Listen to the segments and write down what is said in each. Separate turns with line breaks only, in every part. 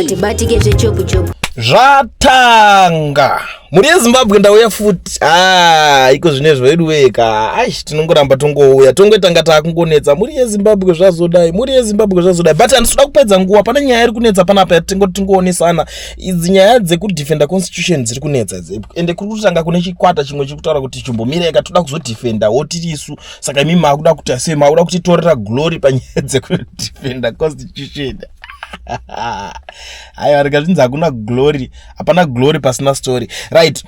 Hatibatike zvechopu-chopu.
Zvatanga mhuri yeZimbabwe, ndauya futi. Ah, iko zvino zvedu weka. Aish, tinongoramba tongouya, tongoitanga taakungonetsa mhuri yeZimbabwe. Zvazodai, mhuri yeZimbabwe, zvazodai, but handisi kupedza nguva. Pane nyaya iri kunetsa panapa yatingoti tingoonesana. Idzi nyaya dzekudefenda constitution dziri kunetsa idzi, ende kuri kutanga kune chikwata chimwe chiri kutaura kuti chimbomireka, toda kuzodefendawo tiri isu. Saka imi maakuda kuti sei maakuda kutitorera glory panyaya dzekudefenda constitution? Aiwa, rega zvinzi hakuna glory, hapana glory pasina story, right?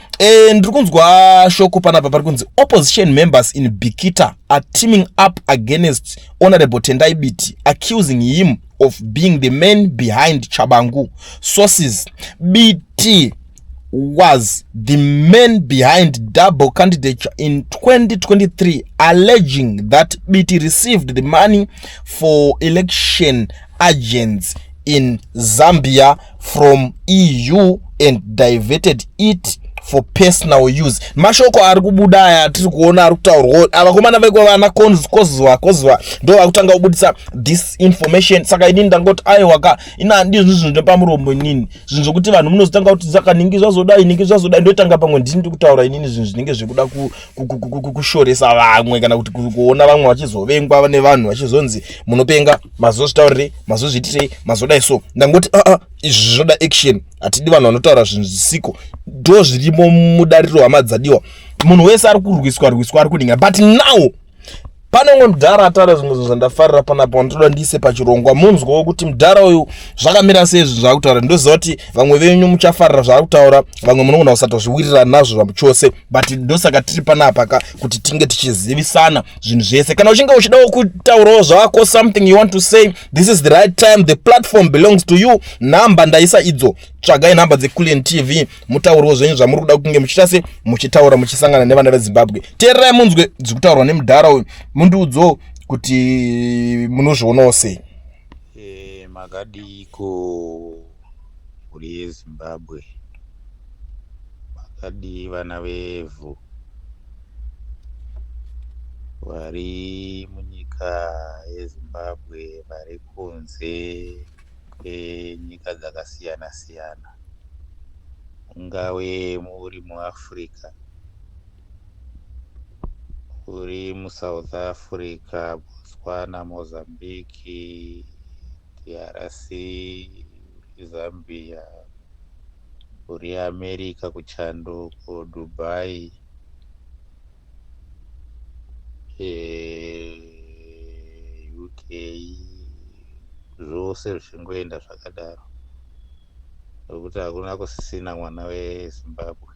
Ndiri kunzwa shoko panapa pari kunzi opposition members in Bikita are teaming up against Honorable Tendai Biti, accusing him of being the man behind Chabangu. Sources: Biti was the man behind double candidature in 2023, alleging that Biti received the money for election agents in Zambia from EU and diverted it for personal use. Mashoko ari kubuda aya tiri kuona ari kutaurwa. Vakomana vekwa vana Kozwa Kozwa ndo vakutanga kubudisa this information. Saka inini ndangoti aiwaka, ina ndizvo zvinhu zvepamuromo inini, zvinhu zvokuti vanhu munozotanga kuti saka ningi zvazodai, ningi zvazodai. Ndotanga pamwe ndini ndiri kutaura inini zvinhu zvinenge zvekuda kushoresa vamwe kana kuti kuona vamwe vachizovengwa nevanhu, vachizonzi munopenga, mazozvitaurirei, mazozviitirei, mazodai. So ndangoti aa, izvi zvinoda action. Hatidi vanhu vanotaura zvinhu zvisiko. Ndo zvirimo mudariro, hama dzadiwa. Munhu wese ari kurwiswa rwiswa, ari kudinga, but now pane umwe mudhara ataura zvimwe zvinhu zvandafarira panapa, wandinoda ndiise pachirongwa munzwawo kuti mudhara uyu zvakamira sei zvinhu zvaari kutaura. Ndoziva kuti vamwe venyu muchafarira zvaari kutaura, vamwe munogona kusatozviwirirana nazvo zvamuchose, but ndosaka tiri panapa ka, kuti tinge tichizivisana zvinhu zvese. Kana uchinge uchidawo kutaurawo zvako, something you want to say, this is the right time. The platform belongs to you. Nhamba ndaisa idzo, tsvagai nhamba dzeCulian TV, mutauriwo zvenyu zvamuri kuda kunge muchiita se muchitaura, muchisangana nevana veZimbabwe. Teererai munzwe dziri kutaurwa nemudhara uyu, mundiudzewo kuti munozvionawo sei.
Makadiko mhuri yeZimbabwe? Makadii vana vevhu vari munyika yeZimbabwe, vari kunze kwenyika dzakasiyana siyana, mungave muri muAfrica, uri muSouth Africa, Botswana, Mozambique, DRC, Zambia, uri America kuchando, kuDubai, UK, zvose zvichingoenda zvakadaro, nokuti hakuna kusisina mwana weZimbabwe,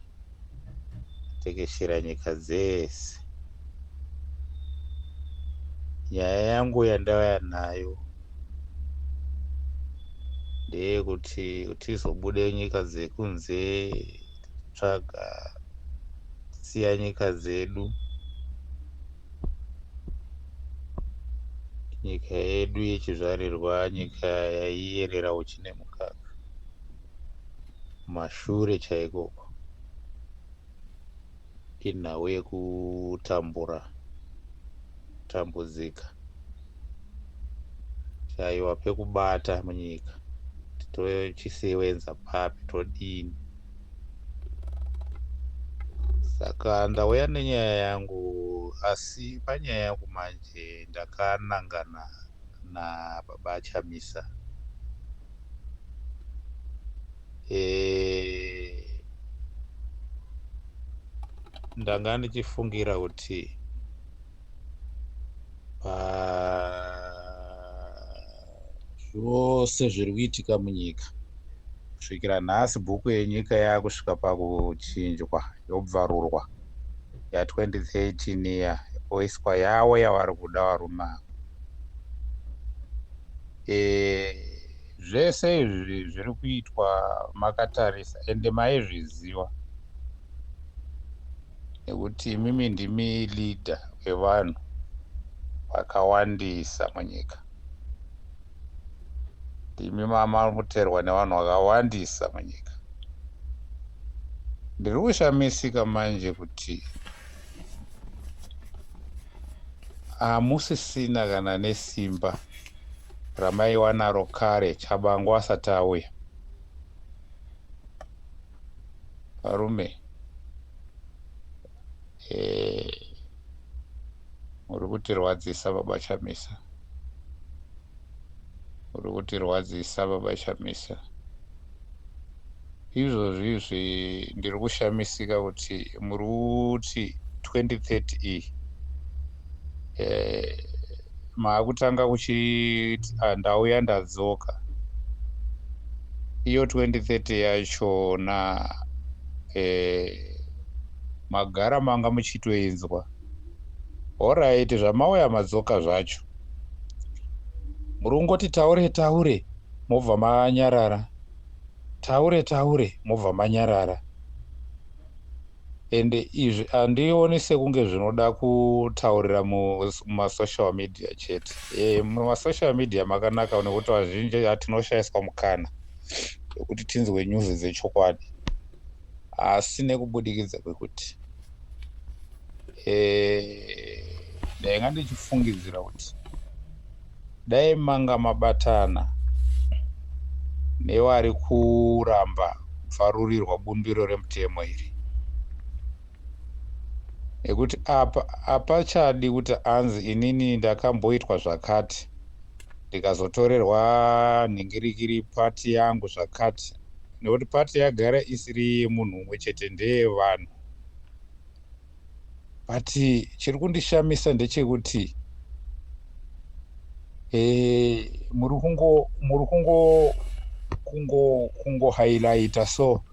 atekeshera nyika dzese. Nyaya yangu yandauya nayo ndeyekuti tizobude nyika dzekunze tichitsvaga, tisiya nyika dzedu, nyika yedu yechizvarirwa, nyika yaiyerera uchi nemukaka kumashure chaikoko, inhau yekutambura, kutambudzika, chaiwa pekubata munyika, tochisewenza papi, todini? Saka ndauya nenyaya yangu, asi panyaya yangu manje ndakanangana nababa Chamisa. Ndanga ndichifungira kuti pazvose zviri kuitika munyika kusvikira nhasi, bhuku yenyika yakusvika pakuchinjwa, yobvarurwa ya2013 iya, oiswa yavo yavari kuda varume ava. Zvese izvi zviri kuitwa makatarisa, ende maizviziva, nekuti imimi ndimi leader wevanhu vakawandisa munyika, ndimi mamamuterwa nevanhu vakawandisa munyika. Ndiri kushamisika manje kuti hamusisina kana nesimba ramaiwa naro kare Chabangu asati auya. Varume, muri kutirwadzisa, baba Chamisa. Muri kutirwadzisa, baba Chamisa. Izvozvi izvi ndiri kushamisika kuti muri kuti 2030 iyi maakutanga kuchiti, "Ah, ndauya, ndadzoka." Iyo 2030 yachona magara manga muchitoinzwa. Alright, zvamauya madzoka zvacho, muri kungoti taure taure, mobva manyarara, taure taure, mobva manyarara. Ende izvi handioni sekunge zvinoda kutaurira mumasocial media chete. Mumasocial media makanaka nekuti vazhinji hatinoshayiswa mukana wekuti tinzwe news dzechokwadi, asi nekubudikidza kwekuti ndainga ndichifungidzira kuti dai manga mabatana nevari kuramba kubvarurirwa bumbiro remutemo iri, nekuti apa hapachadi kuti anzi inini ndakamboitwa zvakati, ndikazotorerwa nhingirikiri pati yangu zvakati, nekuti pati yagara isiri yemunhu umwe chete, ndeyevanhu. But chiri kundishamisa ndechekuti muri kungo kungo kungohighlighta so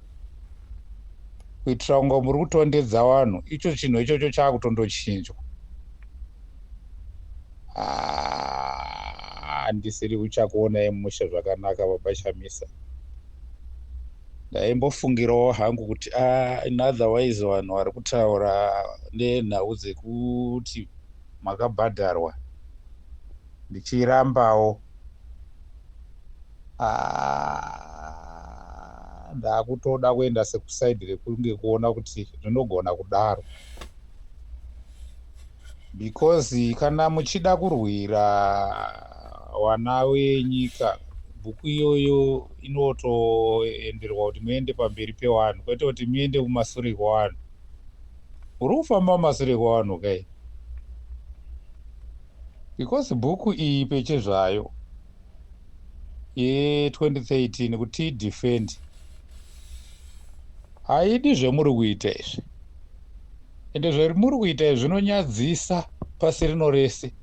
kuitira kunge muri kutondedza vanhu icho chinhu ichocho chaakutondochinjwa. Handisiri kuchakuonai mushe zvakanaka, baba Chamisa. Ndaimbofungirawo hangu kuti in otherwise vanhu vari kutaura nenhau dzekuti makabhadharwa, ndichirambawo. Ndakutoda kuenda sekuside rekunge kuona kuti zvinogona kudaro, because kana muchida kurwira vana venyika, bhuku iyoyo inotoenderwa kuti muende pamberi pevanhu, kwete kuti muende kumasure kwevanhu. Uri kufamba mumasure kwevanhu kai, because bhuku iyi pechezvayo ye2013 kuti idefend haidi zvemuri kuita izvi. Ende zvemuri kuita izvi zvinonyadzisa pasi rino rese,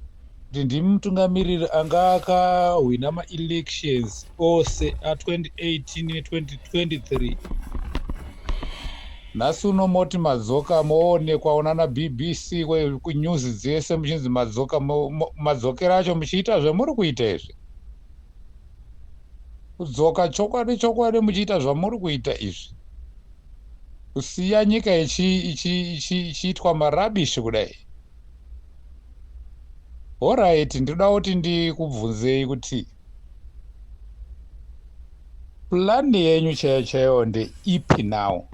kuti ndimi mutungamiriri anga akahwina maelections ose a2018 ne2023. Nhasi uno moti madzoka, moonekwa nana BBC, kunews dzese muchinzi madzoka. Madzokero acho muchiita zvemuri kuita izvi, kudzoka chokwadi chokwadi muchiita zvamuri kuita izvi, kusiya nyika ichiitwa marubbish kudai. Alright, ndinoda kuti ndikubvunzei kuti plan yenyu chaiyo chaiyo ndeipi now?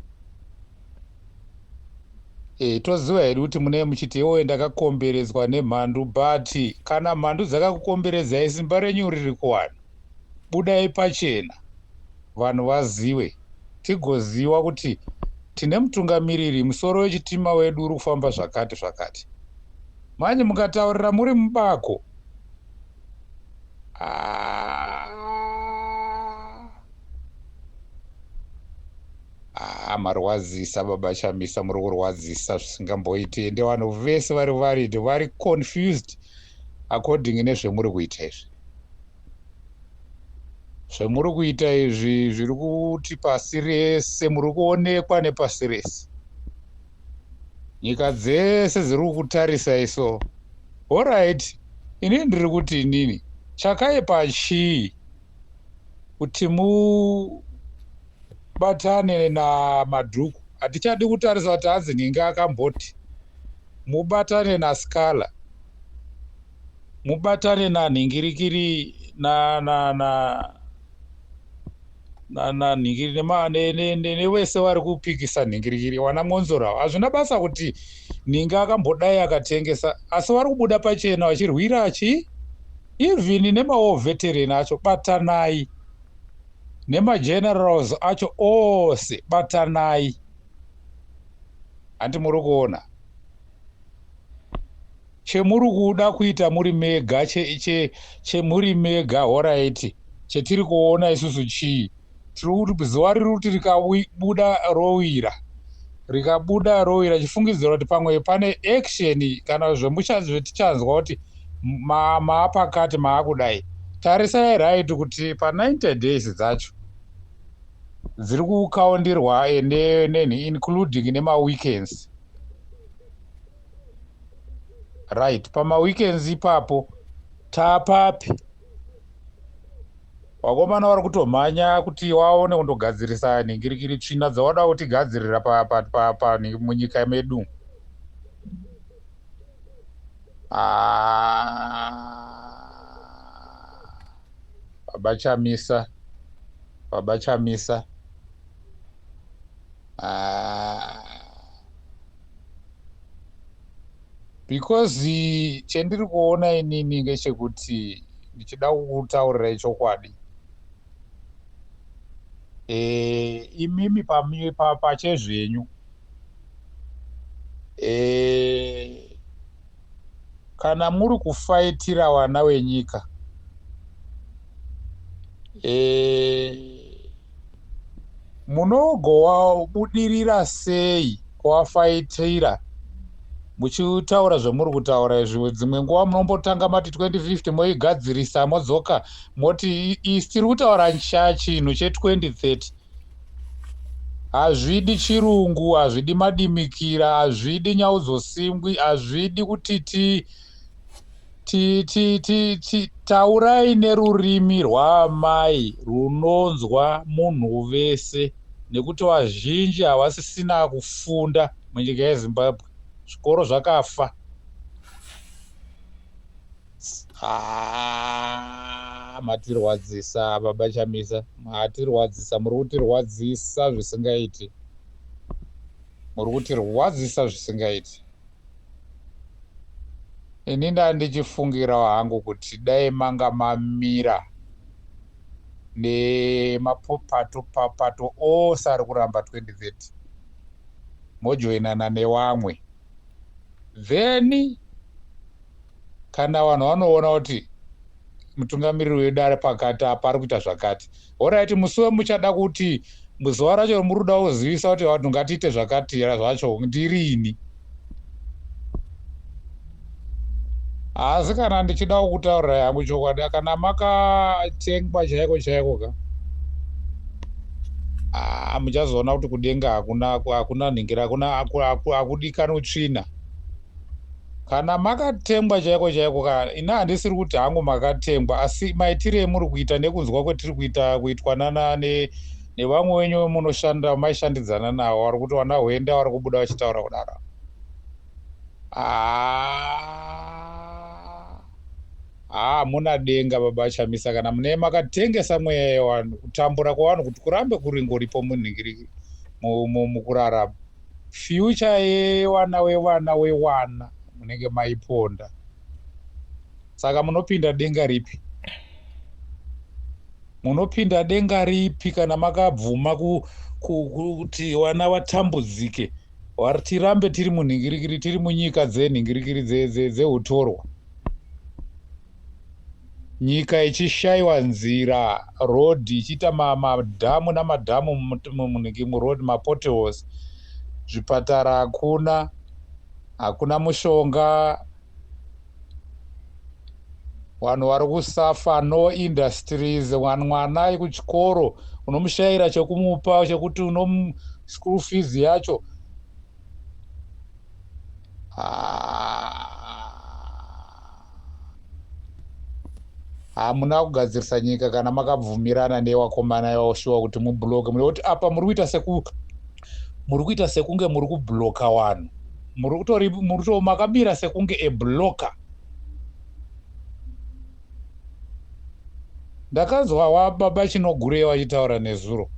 Toziva hedu kuti munee muchiti, "Iwowe, ndakakomberedzwa nemhandu," but kana mhandu dzakakukomberedzai, simba renyu riri kuwana. Budai pachena, vanhu vazive, tigoziva kuti tine mutungamiriri, musoro wechitima wedu uri kufamba zvakati zvakati. Manje mukataurira muri mubako, marwadzisa, baba Chamisa. Muri kurwadzisa zvisingamboiti. Ende vanhu vese vari worried, vari confused according nezvemuri kuita izvi. Zvemuri kuita izvi zviri kuti pasi rese muri kuonekwa nepasi rese, nyika dzese dziri kukutarisai. So alright, inini ndiri kuti inini chakaipa chii kuti mubatane naMadhuku? Hatichadi kutarisa kuti hanzi nhingi akamboti mubatane naScala, mubatane nanhingirikiri nanhingiri nevese vari kupikisa nhingirikiri, wana Mwonzora. Hazvina basa kuti nhingi akambodai akatengesa, asi vari kubuda pachena vachirwira chi even nemawar veteran acho. Batanai nemagenerals acho ose, batanai. Hanti muri kuona chemuri kuda kuita muri mega, chemuri mega. Alright, chetiri kuona isusu chii? Tiri kuti zuva riri kuti rikabuda rowira, rikabuda rowira, chifungidzira kuti pamwe pane action kana zvetichanzwa kuti maapakati maakudai. Tarisai, right, kuti pa90 days dzacho dziri kukaundirwa including nemaweekends, right? Pamaweekends ipapo taapapi? Vakomana vari kutomhanya kuti vaone kundogadzirisa nhingirikiri, tsvina dzavada kutigadzirira munyika medu. Ah, Baba Chamisa, Baba Chamisa, ah. Because chendiri kuona inini ngechekuti ndichida kukutaurirai chokwadi, imimi pachezvenyu, kana muri kufaitira vana venyika, munogowabudirira sei kuvafaitira muchitaura zvamuri kutaura izvi? Dzimwe nguva munombotanga mati 2050 moigadzirisa, modzoka moti isi tiri kutaura chinhu che2030. Hazvidi chirungu, hazvidi madimikira, hazvidi nyaudzosingwi, hazvidi kuti ti ti ti ti ti taurai nerurimi rwaamai runonzwa munhu vese, nekuti vazhinji havasisina kufunda munyika yeZimbabwe. Zvikoro zvakafa. Ah, matirwadzisa, Baba Chamisa, matirwadzisa. Muri kutirwadzisa zvisingaiti, muri kutirwadzisa zvisingaiti. Ini ndandichifungirawo hangu kuti dai manga mamira nemapato papato ose ari kuramba 2030, mojoinana nevamwe, then kana vanhu vanoona kuti mutungamiriri wedu ari pakati apa, ari kuita zvakati. Alright, musi wemuchada kuti muzuva racho muri kuda kuzivisa kuti vanhu ngatiite zvakati zvacho ndirini. Asi kana ndichida kukutaurirai hangu chokwadi, kana makatengwa chaiko chaiko ka, ah, muchazoona kuti kudenga hakuna, hakuna nhingira, hakuna, hakudikani tsvina kana makatengwa chaiko chaiko ka. Ina handisiri kuti hangu makatengwa, asi maitiro emuri kuita nekunzwa kwetiri kuita kuitwa nana nevamwe wenyu munoshanda maishandidzana navo, vari kuti vana hwenda vari kubuda vachitaura kudaro. Ah, hamuna denga, Baba Chamisa, kana mune makatengesa mweya yevanhu, kutambura kwevanhu kuti kurambe kuringoripo munhingiri mukurarama. Future yevana wevana wevana munenge maiponda. Saka munopinda denga ripi? Munopinda denga ripi kana makabvuma kuti vana vatambudzike, tirambe tiri munhingirikiri, tiri munyika dzenhingirikiri dzeutorwa, nyika ichishayiwa nzira, rodhi ichiita madhamu namadhamu muroad, mapotholes, zvipatara hakuna, hakuna mushonga, vanhu vari kusafa, no industries, mwana ari kuchikoro unomushayira chekumupa chekuti uno school fees yacho. Ah. Hamuna kugadzirisa nyika kana makabvumirana nevakomana ivavo kuti mubloke. Nekuti apa muri kuita seku muri kuita sekunge muri kubloka vanhu, muri kutori muri makamira sekunge ebloka. Ndakanzwa wababa Chinogurei vachitaura nezuro.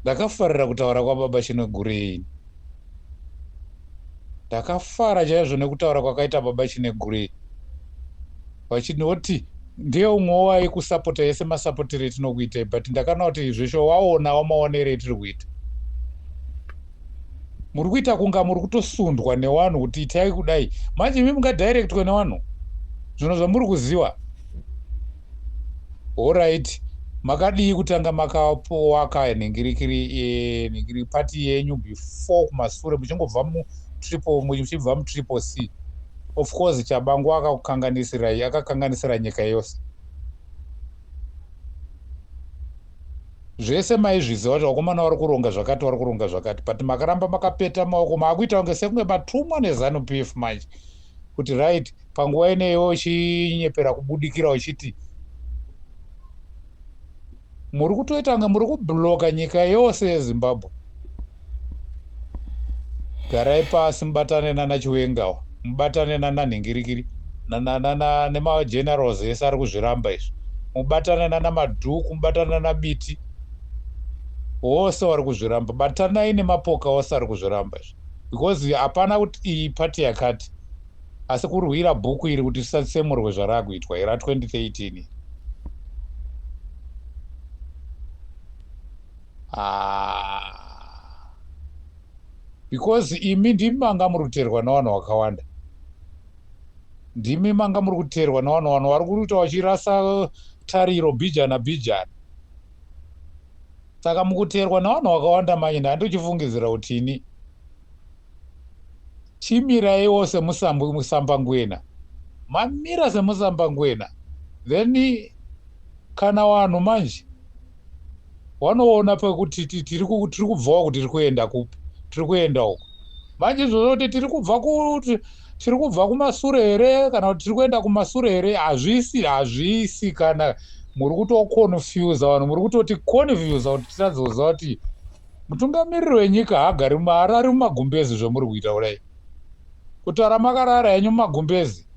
Ndakafarira kutaura kwababa Chinogurei. Ndakafara chaizvo nekutaura kwakaita Baba Chinegurei, vachinoti ndiye umwe waikusapota yese masapotero etinokuitai, but ndakana kuti zvesho waonawo maonero etiri kuita. Muri kuita kunga muri kutosundwa newanhu kuti itai kudai. Manje imi mungadirectwe newanhu zvinhu zvamuri kuziva. Horaiti, makadii kutanga makawaka nhingirikiri nhingiri party yenyu before kumasure muchingobva mutriple, muchibva muTriple C? Of course Chabangu akakukanganisirai, akakanganisira nyika yose. Zvese maizviziva kuti vakomana vari kuronga zvakati, vari kuronga zvakati, but makaramba makapeta maoko. Maakuita kunge sekunge matumwa neZANU PF manje kuti right, panguva ineyo uchinyepera kubudikira uchiti muri kutoita kunge muri kubloka nyika yose yeZimbabwe. Garai pasi, mubatane nana Chiwengawa, mubatane nana Nhingirikiri nemagenerals ese ari kuzviramba izvi, mubatane nana Madhuku, mubatane nana Biti, vose vari kuzviramba. Batanai nemapoka ose ari kuzviramba izvi, because hapana kuti iyi pati yakati, asi kurwira bhuku iri kuti risatsemurwe zvarakuitwa ira 2013. Ah. Because imi ndimi manga muri kuteerwa nevanhu vakawanda, ndimi manga muri kuteerwa nevanhu, vanhu vari kuita vachirasa tariro bhijana bhijana. Saka mukuteerwa nevanhu vakawanda manje, ndandochifungidzira kuti ini chimiraiwo semusambangwena, mamira semusambangwena, then kana vanhu manje wanoona pekuti tiri kubvawo kuti tiri kuenda kupi, tiri kuenda uko. Manje izvozvo kuti tiri kubva kuti tiri kubva kumasure here kana kuti tiri kuenda kumasure here, hazvisi, hazvisi. Kana muri kutoconfusa vanhu, muri kutoti confusa kuti titadze kuziva kuti mutungamiriri wenyika haagari maarari mumagumbezi. Zvamuri kuita kudai, kutaura makarara henyu mumagumbezi.